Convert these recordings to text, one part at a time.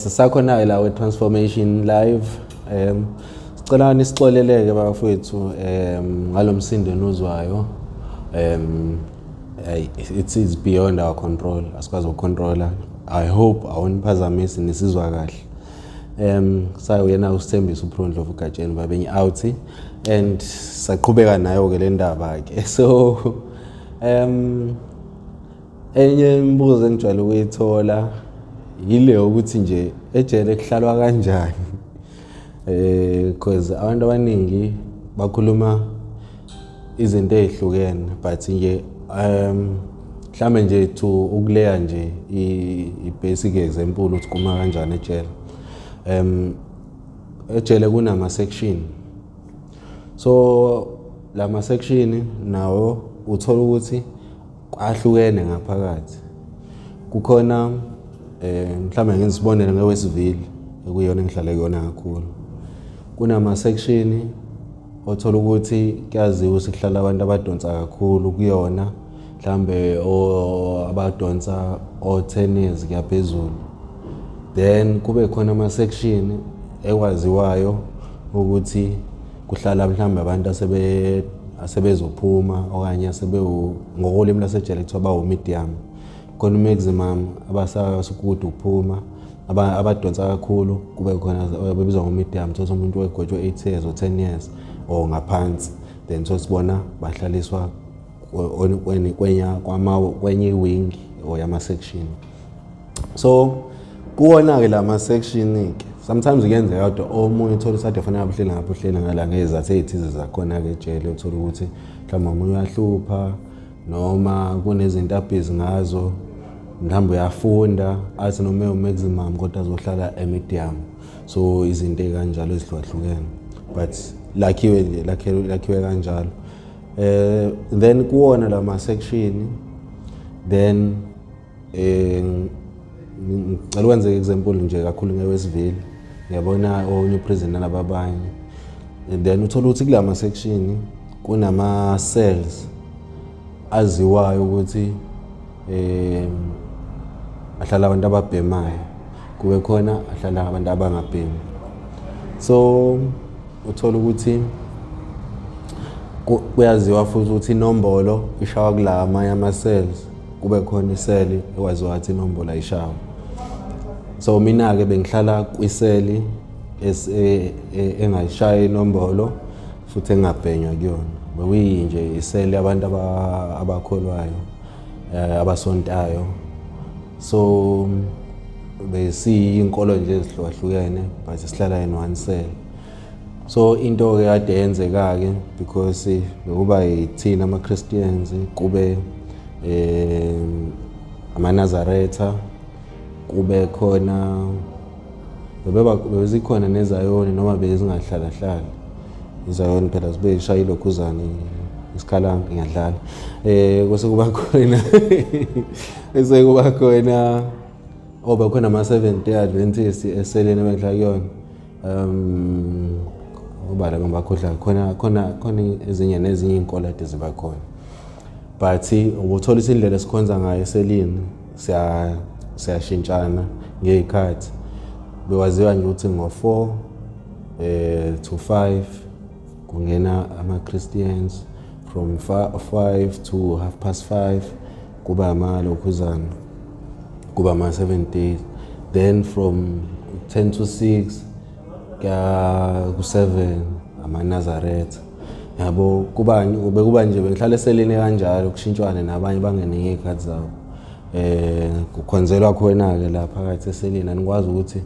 Sisakhona-ke la we-Transformation Live. Sicela nisixoleleke bafowethu ngalo msindo enuzwayo. It is beyond our control. Asikwazi ukucontrola. I hope awuniphazamisi, nisizwa kahle. Sayuyena uSithembiso uPro Ndlovu Gatsheni babenye out and saqhubeka nayo ke le ndaba ke. So enye imibuzo engijwayele ukuyithola yile ukuthi nje ejele kuhlalwa kanjani, because abantu abaningi bakhuluma izinto ezihlukene, but nje mhlambe nje to ukuleya nje i-basic example ukuthi kuma kanjani ejele. Ejele kunama section, so lama section nawo uthola ukuthi ahlukene ngaphakathi. Kukhona mhlawumbe ngenza isibonelo ngeWestville, ekuyiyona engihlale kuyona kakhulu. Kunama section othola ukuthi kuyaziwa ukuthi kuhlala abantu abadonsa kakhulu kuyona, mhlambe abadonsa o-10 years kuyaphezulu. Then kube khona ama section ekwaziwayo ukuthi kuhlala mhlambe abantu asebezophuma okanye asebewu, ngokolimi lasejele kuthiwa bawu-medium. Khona u-maximum, abasasukude ukuphuma, abadonsa kakhulu, kube khona ababizwa ngo-medium, thola umuntu wegwetshwe 8 years or 10 years or ngaphansi, then thola sibona bahlaliswa kwenye i-wing or yama-section. So kuwona-ke la ma-section-ke sometimes kuyenzeka kodwa omunye uthole ukuthi ade fanele uhleli ngapha, uhleli ngala ngezizathu ey'thize zakhona-ke ejele. Uthole ukuthi mhlawumbe omunye uyahlupha noma kunezinto abhizi ngazo, mhlawumbe uyafunda, athi noma ewu-maximum kodwa azohlala e-medium. So izinto ey'kanjalo ezihlukahlukene, but lakhiwe nje, lakhiwe kanjalo. Then kuwona lama section, then ngicela ukwenza example nje kakhulu ngeWestville, ngiyabona oNew Prison nalaba abanye, and then uthola ukuthi kulama section kunama cells aziwayo ukuthi ahlala abantu ababhemayo, kube khona ahlala abantu abangabhemi. So uthola ukuthi kuyaziwa futhi ukuthi inombolo ishawa kula amanye ama-cells, kube khona iseli ekwaziwa ukuthi inombolo ayishawa. So mina-ke bengihlala kwiseli engayishayi inombolo futhi engabhenywa kuyona. Bekuyi nje iseli abantu abakholwayo, abasontayo. So besiyinkolo nje ezihlukahlukene, but sihlala in one cell. So into-ke kade yenzeka-ke, because bekuba yithina ama-Christians, kube amaNazaretha, kube khona bezikhona nezayoni, noma bezingahlalahlali izayoni phela, zibe zishaya ilokhuzane isikhalampi ngiyadlala. Bese kuba khona oba khona ama-Seventh Day Adventist eseleni ebengihlala kuyona. Ubala ngibakhohlwa, khona ezinye nezinye iy'nkolo ade ziba khona, but ubuthola ukuthi indlela esikhonza ngayo eselini siyashintshana ngey'khathi. Bekwaziwa nje ukuthi ngo-4 to 5 kungena ama-Christians, from 5 to half past 5 kuba amalokhuzana, kuba ama-Seven Days, then from 10 to 6 kuya ku-7 amaNazaretha, yabo. Kuba bekuba nje bengihlala eseleni kanjalo, kushintshwane nabanye bangene ngey'khathi zabo. Kukhonzelwa khona-ke la phakathi eseleni, anikwazi ukuthi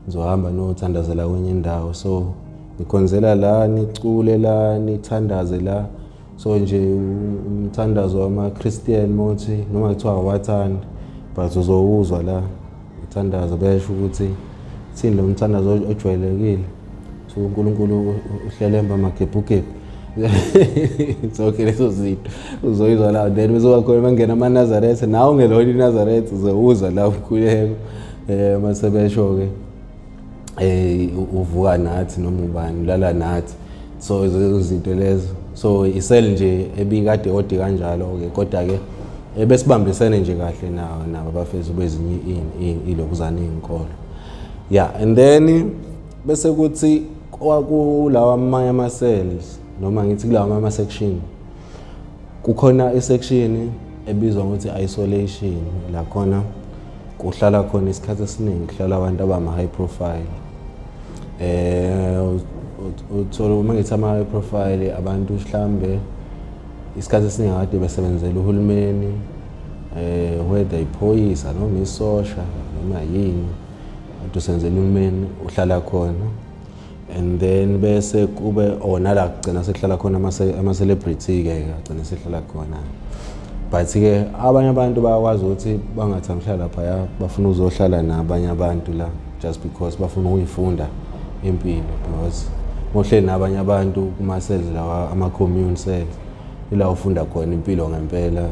nizohamba niyothandazela kwenye indawo. So nikhonzela la, nicule la, nithandaze la. So nje umthandazo wama-Christian mothi noma kuthiwa awathandi, but uzowuzwa la uthandazo besho ukuthi thini lo mthandazo ojwayelekile, so uNkulunkulu uhlelemba amagebhugebhu, zonke lezo zinto uzoyizwa la. Then bezoba khona bangena amaNazaretha, nawe ungelona iNazaretha uzowuzwa la umkhuleko mase besho-ke uvuka nathi noma ubani ulala nathi. So lezo zinto lezo, so isel nje ebikade odi kanjalo-ke, kodwa-ke besibambisene nje kahle nabo abafethu bezinye ilokhuzana iy'nkolo. Yeah, and then bese kuthi kulawa amanye ama-cells, noma ngithi kulawa ama-section, kukhona i-section ebizwa ngokuthi isolation, la khona kuhlala khona isikhathi esiningi kuhlala abantu abama-high profile. Uthola uma ngithi ama-high profile, abantu mhlambe isikhathi esiningi kade besebenzela uhulumeni, whether iphoyisa noma isosha noma yini, kade usebenzela uhulumeni uhlala khona. And then bese kube nala kugcina sekuhlala khona ama-celebrity-ke, agcina sehlala khona. But-ke abanye abantu bayakwazi ukuthi bangathandi ukuhlala laphaya, bafuna uzohlala nabanye abantu la just because bafuna ukuyifunda impilo, because mawuhleli nabanye abantu kuma-cells lawa, ama-commune cells, ila ufunda khona impilo ngempela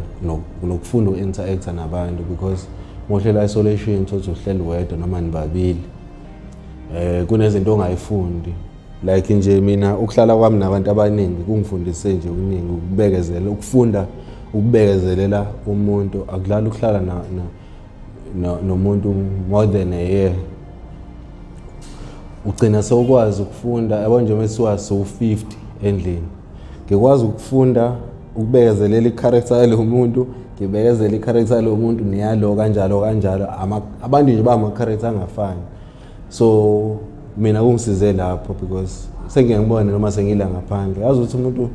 nokufunda uku-interact-a nabantu, because mawuhleli isolation, thothi uhleli wedwa noma nibabili, kunezinto ongayifundi. Like nje mina ukuhlala kwami nabantu abaningi kungifundise nje okuningi, ukubekezela, ukufunda ukubekezelela umuntu. Akudlali ukuhlala nomuntu more than a year, ugcina sewukwazi ukufunda. Yabo nje mesiwa sowu-50 endlini, ngikwazi ukufunda ukubekezelela i-character yalo muntu, ngibekezela i-character yalo muntu neyalo, kanjalo kanjalo. Abantu nje bama-character angafani, so mina kungisize lapho because sengike ngibone noma sengila ngaphandle, yazi ukuthi umuntu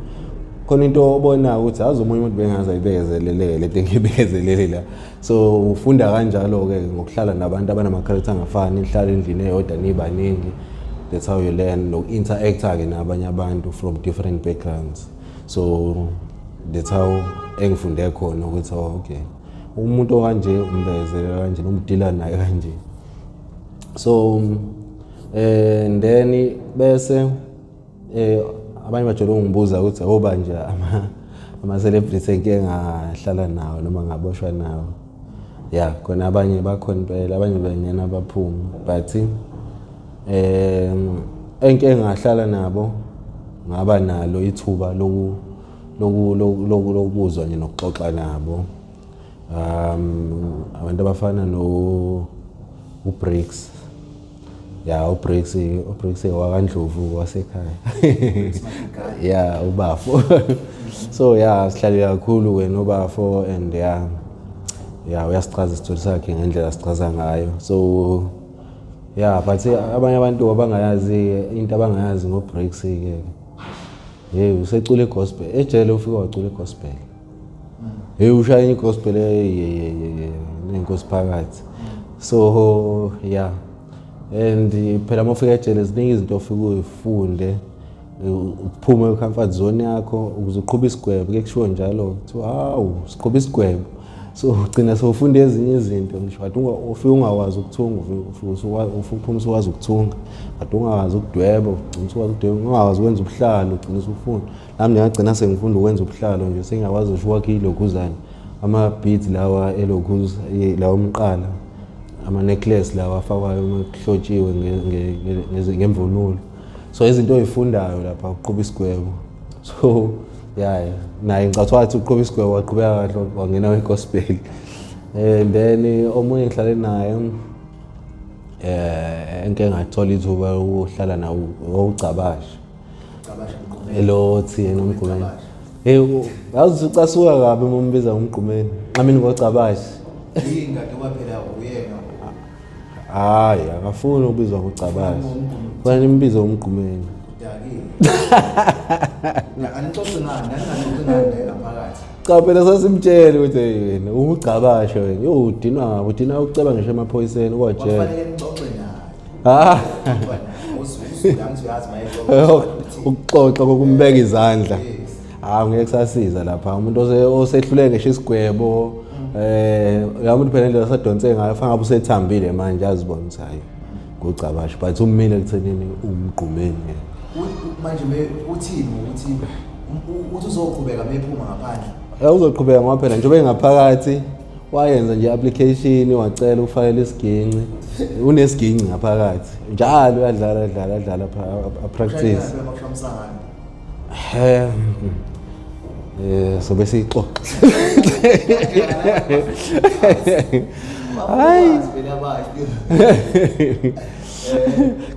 khona into obonayo ukuthi yazi omunye umuntu bengaze ayibekezeleleke lento engiyibekezelele la. So ufunda kanjalo-ke ngokuhlala nabantu abanama-character angafani, nihlala endlini eyodwa nibaningi. That's how you learn noku-interact-a-ke nabanye abantu from different backgrounds. So that's how engifunde khona ukuthi, oh, okay, umuntu okanje umbekezelela kanje noma u-deal-a naye kanje. So and then bese abanye bajwayele ukungibuza ukuthi oba nje ama celebrities engike ngahlala nawo noma ngaboshwa nawo. Ya, khona abanye bakhona impela, abanye bangena baphuma, but engike ngahlala nabo, ngaba nalo ithuba loku loku lokubuzwa nje nokuxoxa nabo, abantu abafana no uBricks. Ya, uBricks, uBricks wakaNdlovu wasekhaya, ya, ubafo. So ya, sihlale kakhulu wena ubafo, and ya uyasichaza isitori sakhe ngendlela sichaza ngayo. So ya, but abanye abantu abangayazi into abangayazi ngoBricks ke, hey, usecula igospel ejele, ufike wacula igospel. Hey, ushaya igospel nenkosi phakathi. So yeah, and phela uma ufika ejele ziningi izinto ofike uyifunde, uphume kwi-comfort zone yakho ukuze uqhube isigwebo. Kuye kushiwo njalo, kuthiwa hawu, siqhube isigwebo. So ugcina sewufunda ezinye izinto, ngisho kade ufike ungakwazi ukuthunga, uphuma usukwazi ukuthunga. Kade ungakwazi ukudweba, ugcina usukwazi ukudweba. Ungakwazi ukwenza ubuhlalo, ugcina usufunda. Nami ngagcina sengifunda ukwenza ubuhlalo nje, sengiyakwazi ngisho ukwakha ilokhuzana, ama-beads lawa elokhuza lawa omqala, ama-necklace lawa afakwayo uma kuhlotshiwe ngemvunulo. So izinto oyifundayo lapha uqhuba isigwebo. So yeah, naye ngicatha wathi uqhuba isigwebo, waqhubeka kahle, wangena kwi-gospel. And then omunye ngihlale naye, engike ngathola ithuba lokuhlala nawo, uCabasha. Elothi yena uMgqumeni. Hey, yazi ucasuka kabi uma umbiza ngomgqumeni, nqamini ngoCabasha. Yini kanti, ngoba phela uyena? Hayi, akafuni ukubizwa ngoCabasha, kufanele nimbize ngomgqumeni. Udakile. Anixoxe ngani? Aningaxoxi ngani naye ngaphakathi? Cha, phela sasimtshela ukuthi, hey wena, ungugcabashe wena, yo, udinwa ngabe udinwa ukuceba ngisho emaphoyiseni kwajele. Kwakufanele nixoxe naye. Ah. Xoxa naye. Uzwe angithi uyazi mayexoxa. Ukuxoxa kokumbeka izandla. Yes. Hawu, ngeke kusasiza lapha umuntu osehluleke ngisho isigwebo. Ya, umuntu phela indlela asadonse ngayo fanele ngabe usethambile manje, azibona ukuthi hayi, ngucabashe, but umile ekuthenini umgqumeni yena. Manje uthini ngokuthi uthi uzoqhubeka mephuma ngaphandle? Uzoqhubeka ngoba phela njengoba engaphakathi wayenza nje application, wacela ukufakela isiginci, unesiginci ngaphakathi njalo, uyadlala, adlala, adlala, a-practice. Ushayela makusha umsangano. Sobe siyixoxa. Hayi. Vele abasho.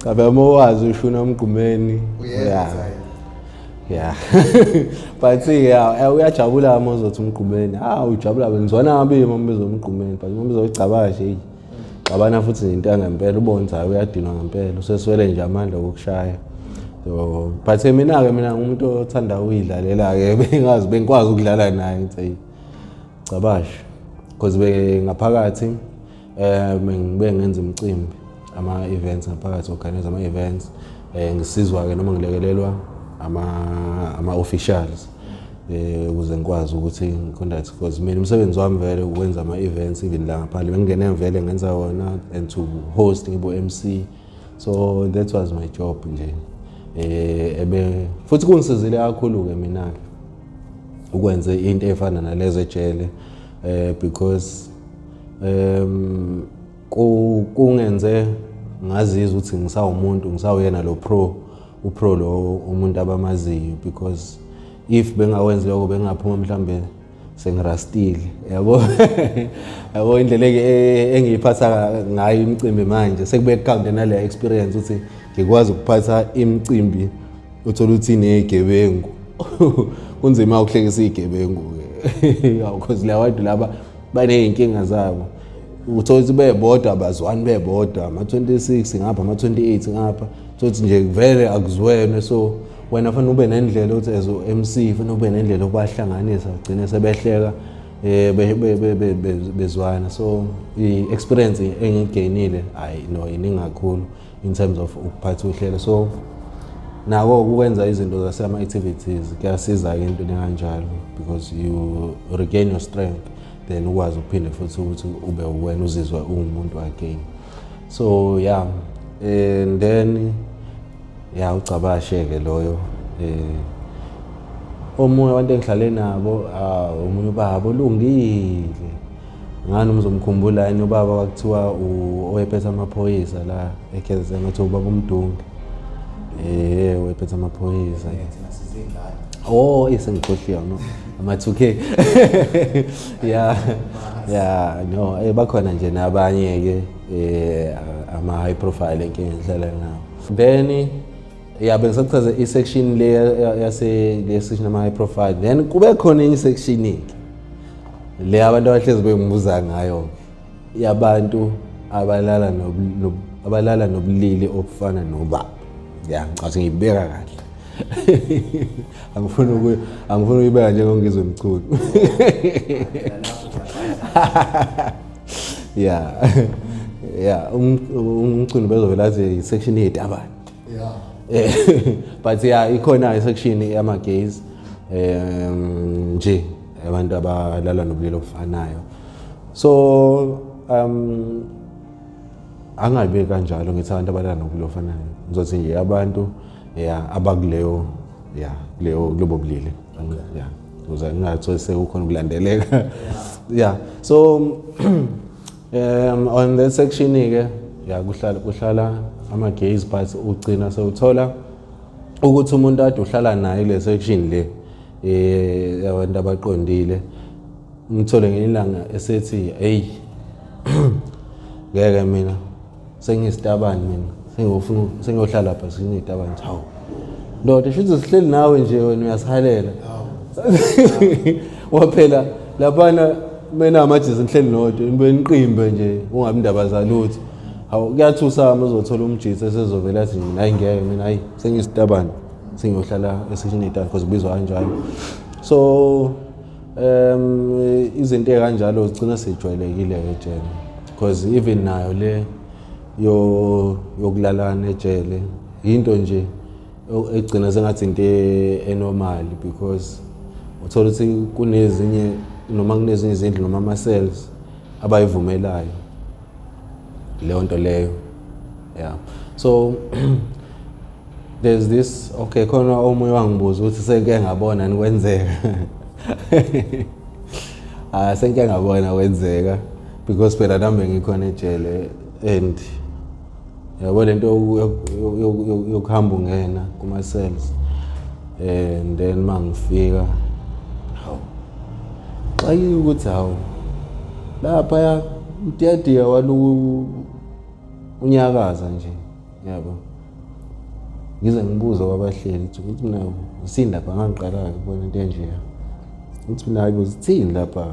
Cha phela uma wazi ushuna umgqumeni. Uyeza. Yeah. But yeah, uyajabula uma uzothi umgqumeni. Ah, ujabula benzwana kabi uma umbiza umgqumeni, but uma umbiza uGcabashe hey. Xabana futhi nje into yangempela ubone ukuthi hayi uyadinwa ngempela, useswele nje amandla okukushaya. So, but mina-ke mina ngumuntu othanda ukuyidlalela-ke bengazi bengikwazi ukudlala naye ngithi hey Gcabashe because bengaphakathi ngibe ngenza imicimbi ama-events ngaphakathi organize ama-events ngisizwa-ke noma ngilekelelwa ama-officials ukuze ngikwazi ukuthi ngiconduct because mina umsebenzi wami vele ukwenza ama-events even la ngaphandle bengingene vele ngenza wona and to host ngibo MC, so that was my job nje. Ebe futhi kungisizile kakhulu-ke mina-ke ukwenze into efana nalezo ejele because kungenze ngazizwa ukuthi ngisawumuntu, ngisawuyena lo pro upro lo umuntu abamaziyo, because if bengawenzi lokho bengaphuma mhlambe sengirastile, yabo, yabo indlela engiyiphatha ngayo imicimbi manje sekube count nale experience ukuthi ngikwazi ukuphatha imicimbi uthola ukuthi inezigebengu. Kunzima ukuhlekisa izigebengu ke because la bantu laba baneyinkinga zabo, uthola ukuthi bebodwa abazwani, bebodwa ama-26 ngapha, ama-28 ngapha, uthola ukuthi nje vele akuzwene. So wena fanele ube nendlela ukuthi as u-MC fanele ube nendlela yokubahlanganisa ugcine sebehleka bezwana. So i-experience engiyigainile hayi no iningi kakhulu in terms of ukuphatha uhlelo. So nako ukwenza izinto zasema-activities kuyasiza-ke into kanjalo because you regain your strength, then ukwazi ukuphinde futhi ukuthi ube wena uzizwe uwumuntu again. So yeah, and then yeah, uGcabashe-ke loyo. Omunye abantu engihlale nabo, omunye ubaba olungile ngani umzomkhumbula yini, ubaba kwakuthiwa owayephethe amaphoyisa la eKZN, ngathi ubaba uMdunge, wayephethe amaphoyisa. Thina sizingane. Oh, sengikhohliwe no ama-2K. Yeah, no, bakhona nje nabanye ke ama high profile enke ngihlala nawo. Then yeah, bengisachaza i-section le yase le section ama high profile, then kube khona enye section ke le abantu abahlezi bengibuza ngayo yabantu abalala nobulili obufana nobaba. Yeah, ngicathi ngiyibeka kahle, angifuni ukuyibeka njengoNgizwe Mchunu. Yeah, uMchunu bezovela athi i-section yezitabane. But yeah, ikhona i-section yama-gays nje, abantu abalala nobulili obufanayo. So angayibeki kanjalo ngithi abantu abalala nobulili obufanayo, ngizothi nje abantu, yeah, abakuleyo, yeah, kuleyo kulobo bulili, yeah, ukuze ngingatholi sekukhona ukulandeleka. Yeah, so on that section ke, yeah, kuhlala ama gays, but ugcina sewuthola ukuthi umuntu ade uhlala naye kule section le abantu abaqondile, umthole ngelinye ilanga esethi, "Hey, ngeke mina sengiyisitabani, mina sengiyofuna sengiyohlala lapha sengiyitabani." Hawu ndoda, shuthi sihleli nawe nje wena uyasihalela waphela laphana mina amajezi nihleli nodwa nibe niqimbe nje ungabi indaba zalutho. Hawu, kuyathusa uma uzothola umjitsi esezovela athi, "Mina hayi, ngeke mina, hayi, sengiyisitabani, sengiyohlala eseshini ey'tani," because kubizwa kanjalo. So izinto ey'kanjalo zigcina sey'jwayelekile-ke ejele because even nayo le yokulalana ejele into nje egcina sengathi into enormal because uthola ukuthi kunezinye noma kunezinye izindlu noma ama-cells abayivumelayo leyo nto leyo. Yeah, so there's this, okay, khona omunye wangibuza ukuthi sengike ngabona nikwenzeka. Ah, sengike ngabona kwenzeka because phela nami ngikhona ejele and yabo lento yokuhamba ungena kuma cells and then mangifika, hawu, xakile ukuthi hawu lapha umdiyadiya walu unyakaza nje. Yabo, ngize ngibuze kwabahleli ukuthi mina zithini lapha, ngangiqala-ke ukubona into enjeya, ukuthi mina hayi bo, zithini lapha,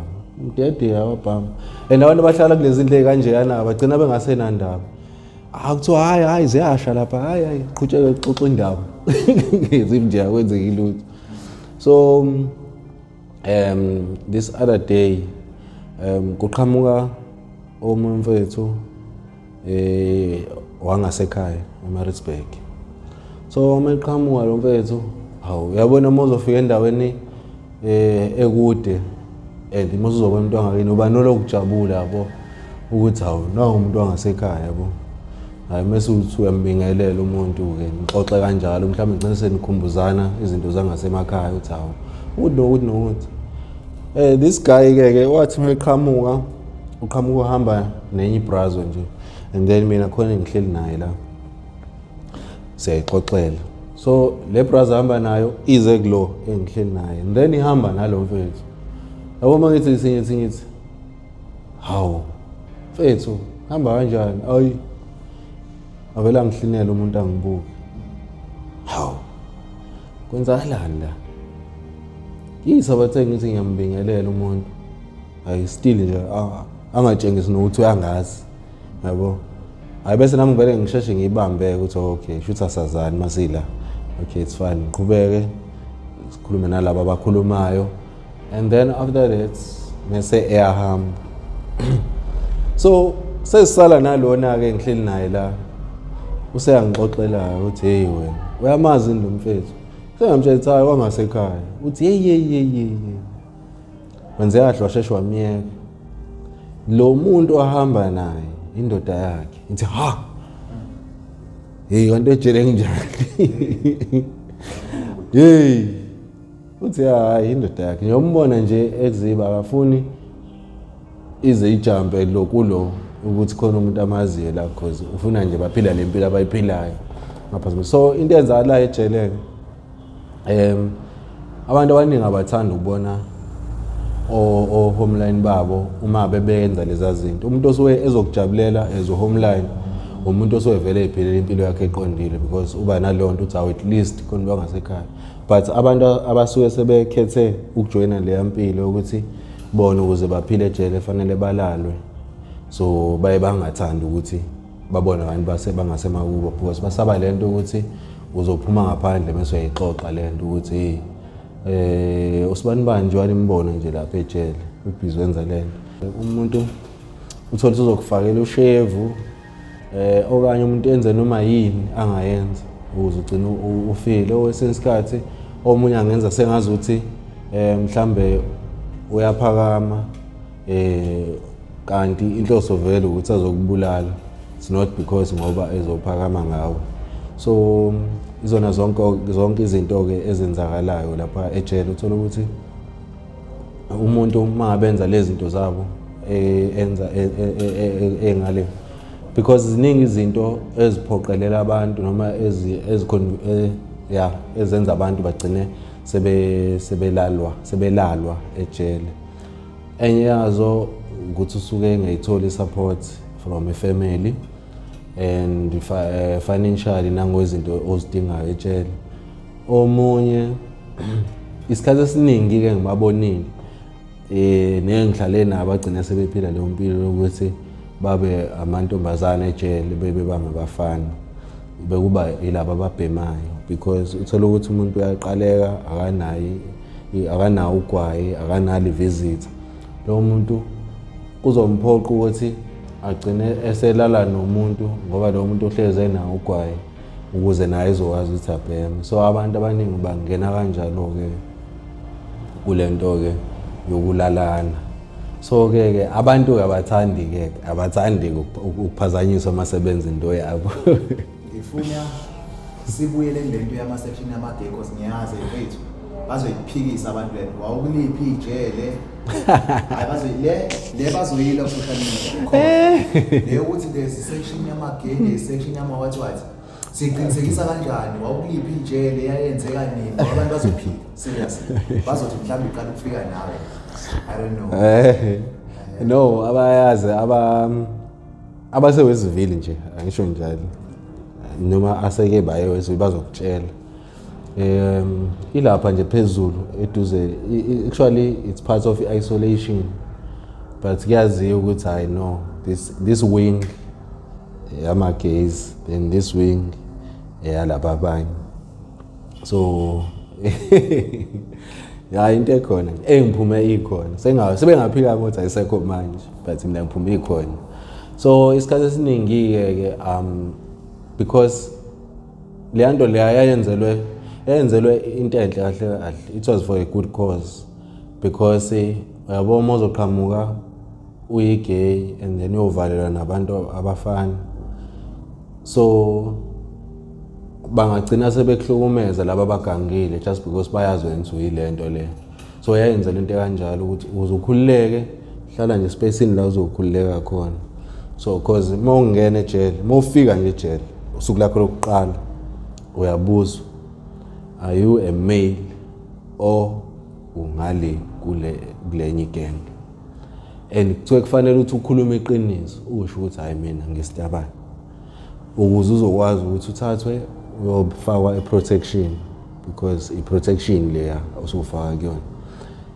mdede awabhama. And abantu abahlala kulezi ndlu ey'kanjeyana bagcina bengasenandaba. Ah, kuthiwa hhayi hhayi, ziyasha lapha, hhayi hhayi, qhutsheke kuxoxa indaba ngezif nje, akwenzeki lutho. So this other day kuqhamuka omunye umfethu wangasekhaya eMaritzburg. So uma eqhamuka lo mfethu, hawu, uyabona uma uzofika endaweni ekude and uma uzobona umuntu wangakini, uba nolokujabula, yabo, ukuthi hawu, nawu umuntu wangasekhaya, yabo. Hayi, mase uthi uyambingelela umuntu-ke, nixoxe kanjalo, mhlawumbe ngicine senikhumbuzana izinto zangasemakhaya, ukuthi hawu, ukuthi nokuthi nokuthi. This guy ke ke wathi uma eqhamuka, uqhamuka uhamba nenye ibrazo nje, and then mina khona ngihleli naye la, siyayixoxela. So le brazo ahamba nayo ize kulo engihleli naye, and then ihamba nalo mfethu, yabo. Uma ngithi ngithi hawu mfethu, hamba kanjani? Ayi, avele angihlinele umuntu, angibuke. Hawu, kwenzakalani la? Yisa bathe ngithi ngiyambingelela umuntu, hayi, still nje angatshengisi nokuthi uyangazi, yabo. Hayi, bese nami ngivele ngisheshe ngiyibambe ukuthi okay, shuthi asazani masila. Okay, it's fine, ngiqhubeke sikhulume nalabo abakhulumayo, and then after that mese eyahamba. So sesisala nalona-ke ngihleli naye la, useyangixoxela ukuthi hey, wena uyamazi yini lo mfethu? Sengamtshela ukuthi hayi, wangasekhaya. Uthi hey hey hey hey, wenze kahle washeshe wamyeka lo muntu ahamba naye, indoda yakhe. Ngithi ha, hey, kanti ejele nginjani? Hey, uthi hayi, indoda yakhe, ngiyombona nje eziba akafuni ize ijampe lo kulo ukuthi khona umuntu amaziyo la, because ufuna nje baphila le mpilo abayiphilayo ngaphansi. So into eyenzakalayo ejele, abantu abaningi abathanda ukubona o-homeline babo uma bebenza leza zinto. Umuntu osuke ezokujabulela as homeline umuntu osuke vele ephilela impilo yakhe eqondile, because uba naleyo nto uthi awu, at least khona into wangasekhaya. But abantu abasuke sebekhethe ukujoyina leya mpilo ukuthi bona ukuze baphile ejele fanele balalwe, so baye bangathandi ukuthi babone abantu base bangasemakubo, because basaba lento ukuthi uzophuma ngaphandle bese uyayixoxa lento ukuthi hey, usibani bani nje wanimbona nje lapha ejele ubhizi wenza lento. Umuntu uthole ukuthi uzokufakela ushevu okanye umuntu enze noma yini angayenza ukuze ugcine ufile. Owesinye isikhathi omunye angenza sengazuthi mhlambe uyaphakama, kanti inhloso vele ukuthi azokubulala. It's not because ngoba ezophakama ngawe. So izona zonke zonke izinto ke ezenzakalayo lapha ejele, uthola ukuthi umuntu uma ngabe enza lezi zinto zabo, enza engale, because ziningi izinto eziphoqelela abantu noma ezi ya ezenza abantu bagcine sebe sebelalwa sebelalwa ejele. Enye yazo ukuthi usuke engayitholi support from a family and financially nangozinto ozidingayo ejele. Omunye isikhathi esiningi ke ngibabonile nengihlale nabo agcina sebephila leyo mpilo yokuthi babe amantombazane ejele bebe bangabafana, bekuba yilaba ababhemayo, because uthola ukuthi umuntu uyaqaleka, akanayi, akanawo ugwayi, akanalo i-visitor. Lowo muntu kuzomphoqa ukuthi agcine eselala nomuntu, ngoba lowo muntu uhlezi enawo ugwayi ukuze naye ezokwazi ukuthi abheme. So abantu abaningi bangena kanjalo-ke kule nto-ke yokulalana. So-ke ke abantu-ke abathandi-ke abathandi ukuphazanyiswa uma sebenza into yabo. Ngifuna sibuyele kule nto yama-section yama-gay, cause ngiyazi mfethu bazoyiphikisa abantu lento. Wawukuliphi ijele? Hayi, le le bazoyila ku-social media le yokuthi there's a section yama-gay, there's a section yama-what what. Siqinisekisa kanjani? Wawukuliphi ijele? Yayenzeka nini? Ngoba abantu bazophika serious, bazothi mhlawumbe iqala ukufika nawe, I don't know. No, abayazi aba abasewezivili nje, angisho njalo. Noma aseke baye bazokutshela. Ilapha nje phezulu eduze, actually it's part of isolation, but kuyaziwa ukuthi I know this wing yama-gays, then this wing eyalaba abanye. So ya, into ekhona engiphume ikhona, sebengaphika ukuthi ayisekho manje, but mina ngiphume ikhona. So isikhathi esiningi-ke ke because leya nto leya yayenzelwe into enhle kahle kahle, it was for a good cause, because uyabo, uma uzoqhamuka uyi-gay and then uyovalelwa nabantu abafana, so bangagcina sebekuhlukumeza laba abagangile just because bayazi wena ukuthi uyile nto le. So yayenzela into ekanjalo ukuthi ukuze ukhululeke, hlala nje espacini la uzokhululeka khona. So cause uma ungena ejele, uma ufika nje ejele usuku lakho lokuqala, uyabuzwa, "Are you a male or ungale kulenye igang?" And kuthiwe kufanele ukuthi ukhulume iqiniso, usho ukuthi, "Hayi, mina ngisitabane," ukuze uzokwazi ukuthi uthathwe uyofakwa e-protection, because i-protection leya usufaka kuyona.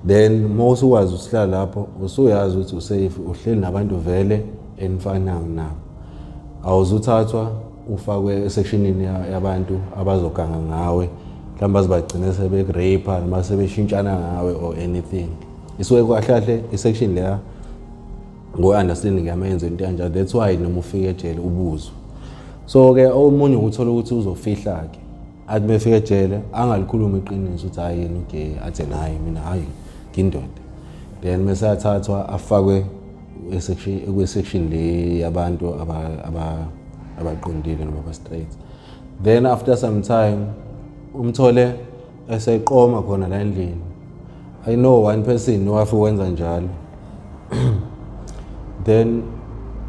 Then uma usukwazi ukuhlala lapho, usuyazi ukuthi usafe, uhleli nabantu vele enifanayo nabo, awuzuthathwa ufakwe esectionini yabantu abazoganga ngawe, mhlawumbe bazibagcine sebekurape noma sebeshintshana ngawe or anything. Isuke kahle kahle i-section leya, ngo-understanding yami, yenze into kanjalo. That's why noma ufika ejele ubuzwe. So-ke omunye ukuthola ukuthi uzofihla-ke, athi mefika ejele angalikhulumi iqiniso ukuthi hhayi, yena ugay, athi yena, "Hhayi, mina, hhayi, ngindoda." Then mese athathwa afakwe kwi-section le yabantu abaqondile noma aba-straight. Then after some time umthole eseqoma khona la endlini. I know one person owafika wenza njalo, then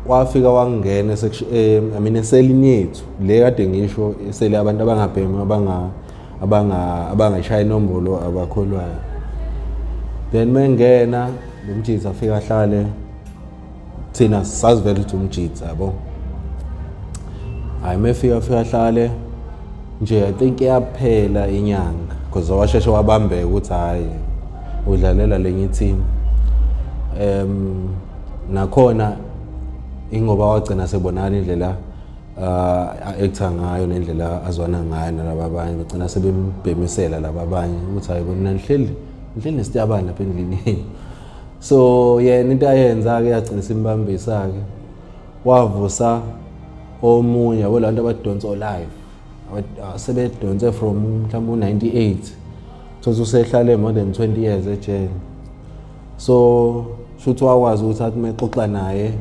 wafika wangena I mean, eselini yethu le kade ngisho, esele abantu abangabhemi, abangayishaya inombolo, abakholwayo. Then mengena lo mjitha, afika ahlale, thina sazivela ukuthi umjitha, yabo. Hayi, mefika, afika ahlale nje, I think yaphela inyanga, because washeshe wabambeka ukuthi hhayi, udlalela lenye team. Nakhona ingoba wagcina sebonakala indlela a-acta ngayo nendlela azwana ngayo nalaba abanye, bagcina sebembhemisela laba abanye ukuthi, "Hayi bona, nihleli nesiyabani lapha endlini yenu?" So yena into ayenza-ke yagcina simbambisa-ke, wavusa omunye, yabo, lantu abadonsa live sebedonse from mhlawumbe u-98, thothi usehlale more than 20 years ejele. So shuthi wakwazi ukuthi athi mexoxa naye,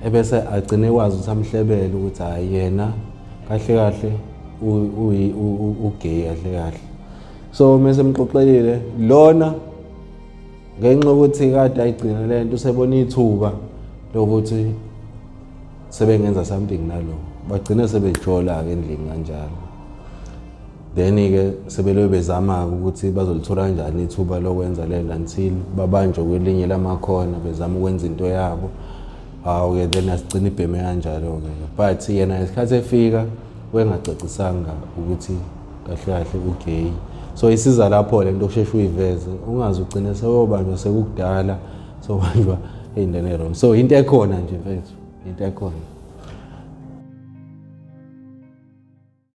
ebese agcine ekwazi ukuthi amhlebele ukuthi hhayi, yena kahle kahle ugay kahle kahle. So mase emxoxelile lona, ngenxa yokuthi kade ayigcina le nto, usebona ithuba lokuthi sebengenza something nalo, bagcine sebejola-ke endlini kanjalo. Then-ke sebelobe bezama-ke ukuthi bazolithola kanjani ithuba lokwenza lento until babanjwe kwelinye lamakhona bezama ukwenza into yabo. Hawu-ke, then asigcina ibheme kanjalo-ke. But yena ngesikhathi efika wengacacisanga ukuthi kahle kahle ugay. So isiza lapho le nto kusheshe uyiveze, ungaze ugcine seyobanjwa sekukudala, sobanjwa ey'ntweni e-wrong. So into ekhona nje, mfethu, into ekhona.